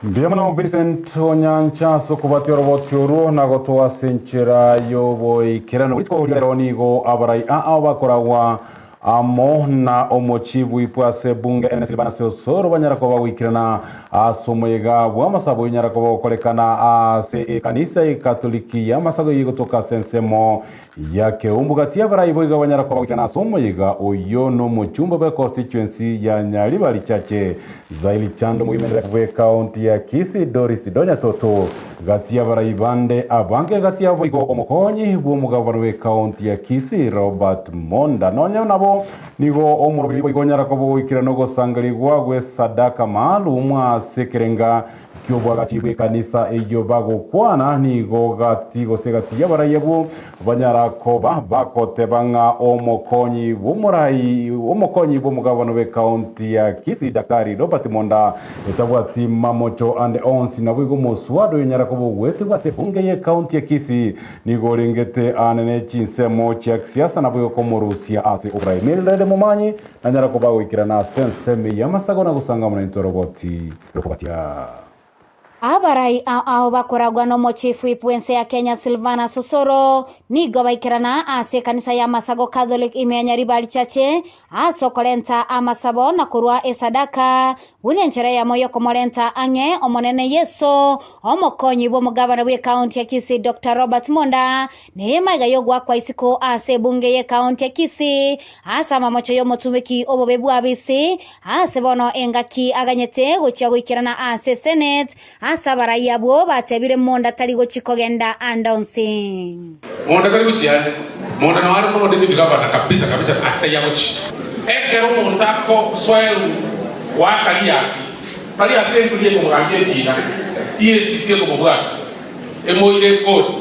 Mbuya mono Vincent Onyancha ase okobatia oroboti orwo na gotoa ase enchera y'oboikeranu. Rituko ria rero nigo abarai ao bakoragwa amo na omochief whip ase ebunge enene Silvanus Osoro banyara koba goikerana ase omoyega bw'amasabo oyonyara koba gokorekana ase ekanisa y'Ekatoliki y'amasago eyio egotoka ase ensemo ya Keumbu. Gati y'abarai boigo banyara koba goikerana ase omoyega oyio nomochumba bwe constituency ya Nyaribari Chache Zaili Chando moimenere bw'ecounty ya Kisii Doris Donya Toto. Gati y'abarai bande abange gati yabo boigo omokonyi bw'omogabana bw'ecounty ya Kisii Robert Monda. Nonya nabo nigo omoroberi boigo onyara koba ogoikera nogosangerigwa gw'esadaka maalum ase ekerenga ki'obwagachi bw'ekanisa eyio bagokwana nigo gati gose gati y'abarai abwo banyara koba bagoteba ng'a omokonyi bw'omorai omokonyi bw'omogabana bw'ecounty ya Kisii Daktari Robert Monda etabwati mamocho ande onsi naboigo omoswada oyonyara koba ogwetigwa ase ebunge y'ecounty ya Kisii nigo orengete aane ne chinsemo chia kisiasa naboigo komorusia ase oborai. Mildred Momanyi nanyara koba agoikerana ase ensemo eye y'amasago na gosangamana intwe roboti rokobatia. Abarai ao ao bakoragwa n'omochief whip bw'ense ya Kenya Silvanus Osoro nigo baikerana ase ekanisa ya Masago Catholic ime ya Nyaribari Chache ase okorenta amasabo na korua esadaka buna enchera eyemo y'okomorenta ang'e Omonene Yeso omokonyi bw'omogabana bw'ecounty ya Kisii Doctor Robert Monda Nemaiga y'ogoakwa isiko ase ebunge y'ekaunti ya Kisii ase amamocho y'omotumeki obobe bw'abisi ase bono engaki aganyete gochia goikerana ase Senate ase abarai abwo batebire Monda tari gochi kogenda ande onsi. Monda tari gochia ande. Monda nao are mono deputy governor kabisa kabisa ase tari agochia. Ekero omonto agosoerwa goaka riaki tari ase emburi ekomogambia ekina, EACC ekomobwata. Emoire ekoti,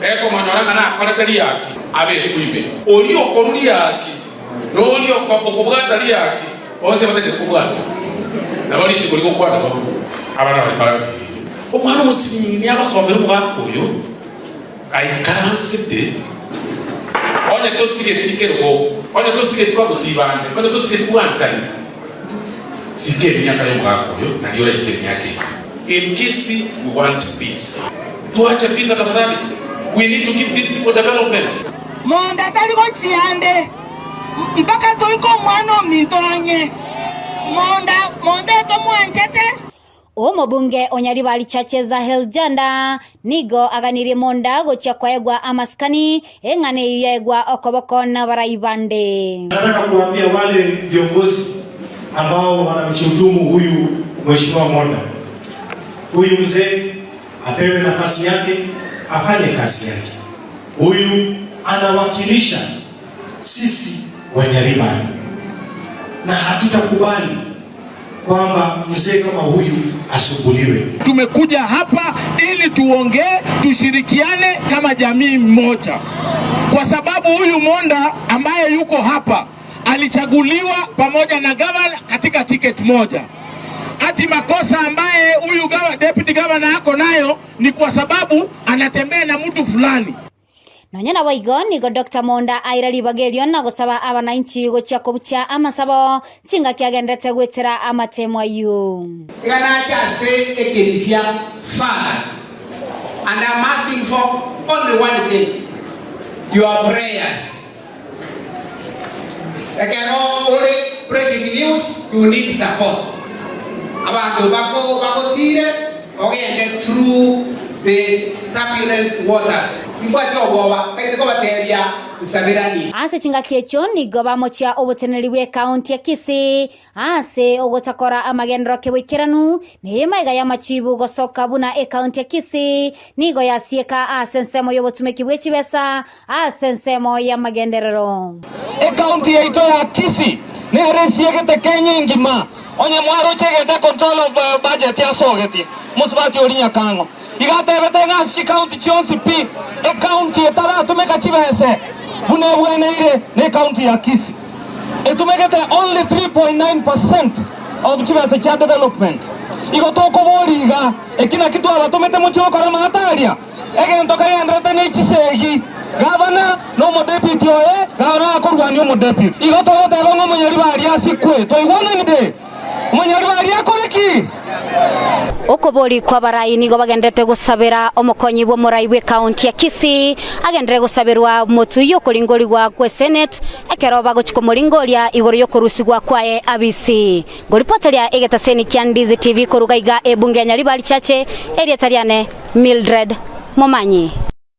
ekomonyora ng'a nakorete riaki, abekwe ime. Oria okorua riaki, na oria okobwata riaki, bonsi abatacheti kobwata, nabo richiko rigokwana bobe. Abana baria mbarabirie, Omwana omosinini agosomera omogaka oyo aikaransete, onye tosigeti kerogo, onye tosigeti bagusii bande, onye tosigeti bwanchani, sika emiaka y'omogaka oyo, nario oraike emiaka eyio. In Kisii we want peace. Tuache vita tafadhali. We need to give these people development. Monda tari gochia ande, mpaka toike omwana ominto ang'e. Monda, monda etomwanchete. Omobunge o Nyaribari Chache Zahel Janda nigo aganirie Monda gochia koegwa amasikani, eng'ana eyio yaegwa okoboko nabarai bande. Nataka kuambia wale viongozi ambao wanamshutumu huyu Mheshimiwa Monda, huyu mzee apewe nafasi yake afanye kazi yake. Huyu anawakilisha sisi Wanyaribari na hatutakubali kwamba mzee kama huyu asumbuliwe. Tumekuja hapa ili tuongee, tushirikiane kama jamii mmoja, kwa sababu huyu Monda ambaye yuko hapa alichaguliwa pamoja na gavana katika ticket moja. Ati makosa ambaye huyu deputy governor ako nayo ni kwa sababu anatembea na mtu fulani. Nonya naboigo nigo Doctor Monda aira ribaga erio na gosaba abanainchi gochia kobuchia amasabo chingaki agenderete goetera amatemo ayio. Iga nache ase ekerisia Father and I'm asking for only one thing, your prayers. Ekero ore breaking news you need support. Abanto bako bagosire ogende through the turbulence waters. Timbwati obwoba, ntagete kobatebia nsaberanie. Ase chingaki echio nigo bamochia oboteneneri bw'ekaunti ya Kisii Ase ogotakora amagenderero keboikeranu, neyemo aiga y'amachibu gosoka buna ekaunti ya Kisii nigo yasieka ase ensemo y'obotumeki bwe chibesa ase ensemo y'amagenderero. Ekaunti yaito ya Kisii nere esiegete Kenya engima. Onye mwaroche egento econtrol of budget asogetie mosubati oria Nyakang'o iga atebete ng'a ase chikaunti chionsi pi ekaunti etaratumeka chibese buna ebweneire ne ekaunti ya Kisii. Etumegete only 3.9 percent of chibesa chia development. Igo tokoboria iga, eki naki twabatomete mochie gokora amato aria? Egento kagenderete ne chisegi, gavana na omodeputy oye, gavana akorwania omodeputy. Igo togoteba ng'a omonyaribari asikwe. Twaigwananire? Omonyaribari akore ki? Okobori kw'abarai nigo bagenderete gosabera omokonyi bw'omorai bw'ekaunti ya Kisii agenderere gosaberwa motwe y'okoringorigwa gwe Senate ekero bagochia komoringoria igoro y'okorusigwa kwaye abisi. Ngoripoteria egetaseni kia Ndizi TV koruga iga ebunge ya Nyaribari Chache, erieta riane Mildred Momanyi.